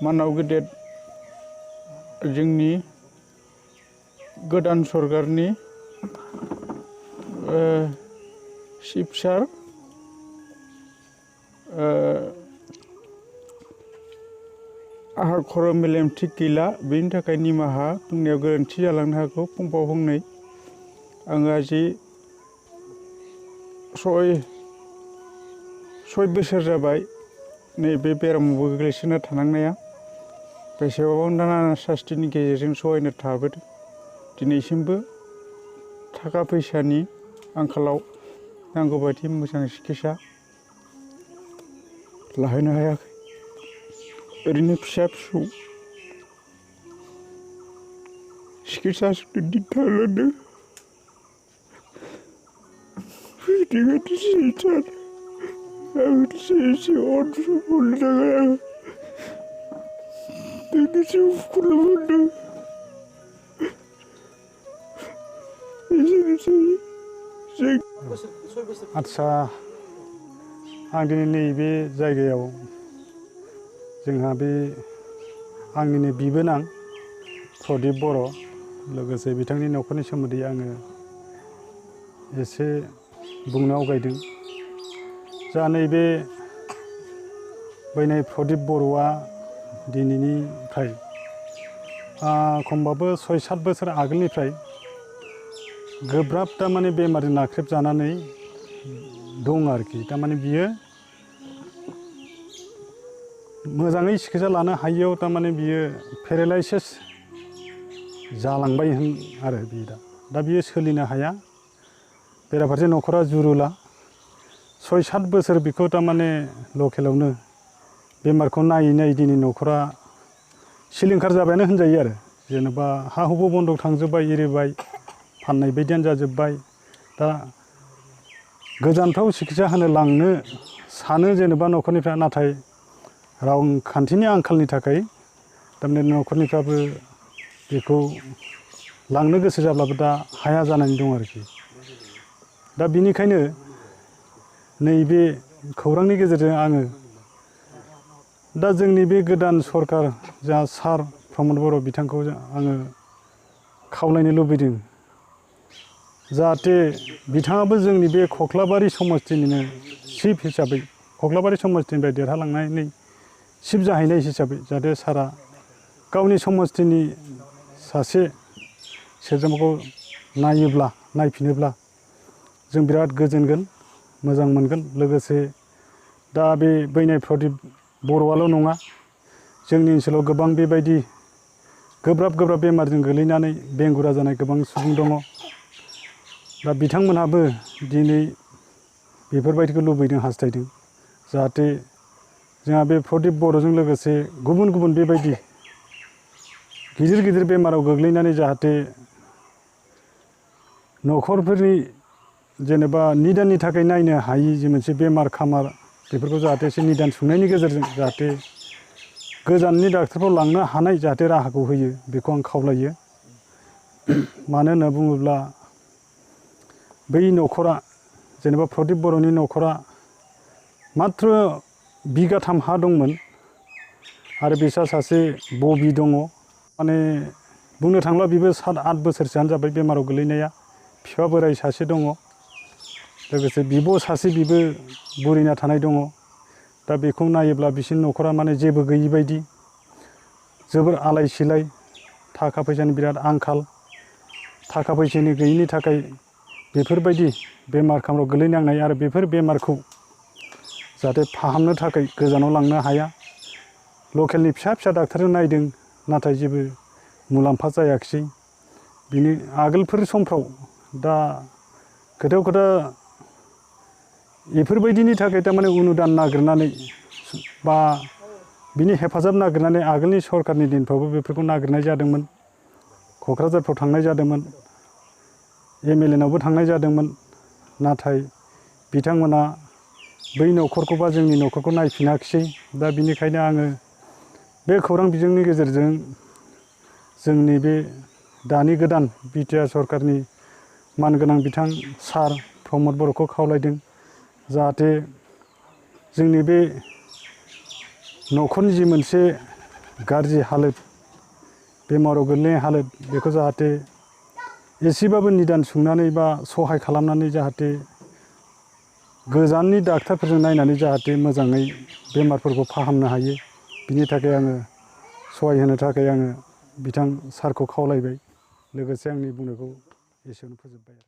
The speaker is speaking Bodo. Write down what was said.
मानाव गेदेर जोंनि गोदान सरकारनि चिफ सार आंहा खर' मेलेम थिग गैला बेनि थाखाय निमाहा बुंनायाव गोरोन्थि जालांनो हागौ फंफा फंनै आङो आजि सय बोसोर जाबाय नैबे बेरामावबो गोग्लैसोना थानांनाया बेसेबां नाना सास्तिनि गेजेरजों सहायनो थाबोदों दिनैसिमबो थाखा फैसानि आंखालाव नांगौ बायदि मोजां सिकित्सा लाहैनो हायाखै ओरैनो फिसा फिसौ सिकित्सा दिन्थालांदों बेनिखायनो सिकित्सा आं एसे अनसुंथाइ हरनो थाखाय आं नोंनिसिम खुलुमहरदों आदसा आं दिनै नैबे जायगायाव जोंहा बे आंनिनो बिबोनां प्रदीप बर' लोगोसे बिथांनि न'खरनि सोमोन्दै आङो एसे बुंनो आवगायदों जा नैबे बैनाय प्रदीप बर'आ दिनैनिफ्राय खमबाबो 6-7 बोसोर आगोलनिफ्राय गोब्राब तारमाने बेमारजों नाख्रेबजानानै दं आरोखि तारमाने बियो मोजाङै सिकित्सा लानो हायियाव तारमाने बियो पेरालाइसिस जालांबाय आरो बियो दा बियो सोलिनो हाया बेराफारसे न'खरा जुरुला 6-7 बोसोर बिखौ तारमाने लकेलावनो बेमारखौ नायै नायै दिनै न'खरा सिलिंखार जाबायानो होनजायो आरो जेनेबा हा हुबो बन्दक थांजोब्बाय एरिबाय फाननाय बायदियानो जाजोब्बाय दा गोजानफ्राव सिकित्सा होनो लांनो सानो जेनेबा न'खरनिफ्रा नाथाय रांखान्थिनि आंखालनि थाखाय तारमाने न'खरनिफ्राबो बेखौ लांनो गोसो जाब्लाबो दा हाया जानानै दं आरोखि दा बिनिखायनो नैबे खौरांनि गेजेरजों आङो दा जोंनि बे गोदान सरकार जा सार प्रमद बर' बिथांखौ आङो खावलायनो लुबैदों जाहाथे बिथाङाबो जोंनि बे खख्लाबारि समस्तिनिनो चिफ हिसाबै खख्लाबारि समस्तिनिफ्राय देरहालांनानै चिफ जाहैनाय हिसाबै जाहाथे सारा गावनि समस्तिनि सासे सोद्रोमाखौ नायफिनोब्ला जों बिराद गोजोनगोन मोजां मोनगोन लोगोसे दा बे बैनाय प्रदीप बर'आल' नङा जोंनि ओनसोलाव गोबां बेबायदि गोब्राब बेमारजों गोलैनानै बेंगुरा जानाय गोबां सुबुं दङ दा बिथांमोनहाबो दिनै बेफोरबायदिखौ लुबैदों हास्थायदों जाहाथे जोंहा बे प्रदीप बर'जों लोगोसे गुबुन बेबायदि गिदिर बेमाराव गोग्लैनानै जाहाथे न'खरफोरनि जेनेबा निदाननि थाखाय नायनो हायि जे मोनसे बेमार खामार बेफोरखौ जाहाथे एसे निदान सुंनायनि गेजेरजों जाहाथे गोजाननि डाक्टारफ्राव लांनो हानाय जाहाथे राहाखौ होयो बेखौ आं खावलायो मानो होनना बुङोब्ला बै न'खरा जेनेबा प्रदीप बर'नि न'खरा मात्र 3 बिघा हा दंमोन आरो बिसा सासे बबि दङ माने बुंनो थांब्ला बिबो 7-8 बोसोरसोआनो जाबाय बेमाराव गोलैनाया बिफा बोराय सासे दङ लोगोसे बिब' सासे बिबो बुरिना थानाय दङ दा बेखौ नायोब्ला बिसिनि न'खरा माने जेबो गैयि बायदि जोबोर आलाय सिलाय थाखा फैसानि बिराद आंखाल थाखा फैसानि गैयिनि थाखाय बेफोरबायदि बेमार खामराव गोलैनांनाय आरो बेफोर बेमारखौ जाहाथे फाहामनो थाखाय गोजानाव लांनो हाया लकेलनि फिसा डाक्टारजों नायदों नाथाय जेबो मुलाम्फा जायाखिसै बिनि आगोलफोर समफ्राव दा खोथा बेफोरबायदिनि थाखाय तारमाने अनुदान नागिरनानै बा बिनि हेफाजाब नागिरनानै आगोलनि सरकारनि दिनफ्रावबो बेफोरखौ नागिरनाय जादोंमोन क'क्राझारफ्राव थांनाय जादोंमोन MLA नावबो थांनाय जादोंमोन नाथाय बिथांमोना बै न'खरखौ बा जोंनि न'खरखौ नायफिनाखिसै दा बिनिखायनो आङो बे खौरां बिजोंनि गेजेरजों जोंनि बे दानि गोदान बिटिआर सरकारनि मानगोनां बिथां सार प्रमद बर'खौ खावलायदों जाहाथे जोंनि बे न'खरनि जि मोनसे गाज्रि हालोद बेमाराव गोग्लैनाय हालोद बेखौ जाहाथे एसेबाबो निदान सुंनानै बा सहाय खालामनानै जाहाथे गोजाननि डाक्टारफोरजों नायनानै जाहाथे मोजाङै बेमारफोरखौ फाहामनो हायो बिनि थाखाय आङो सहाय होनो थाखाय आङो बिथां सारखौ खावलायबाय लोगोसे आंनि बुंनायखौ एसेयावनो फोजोबबाय।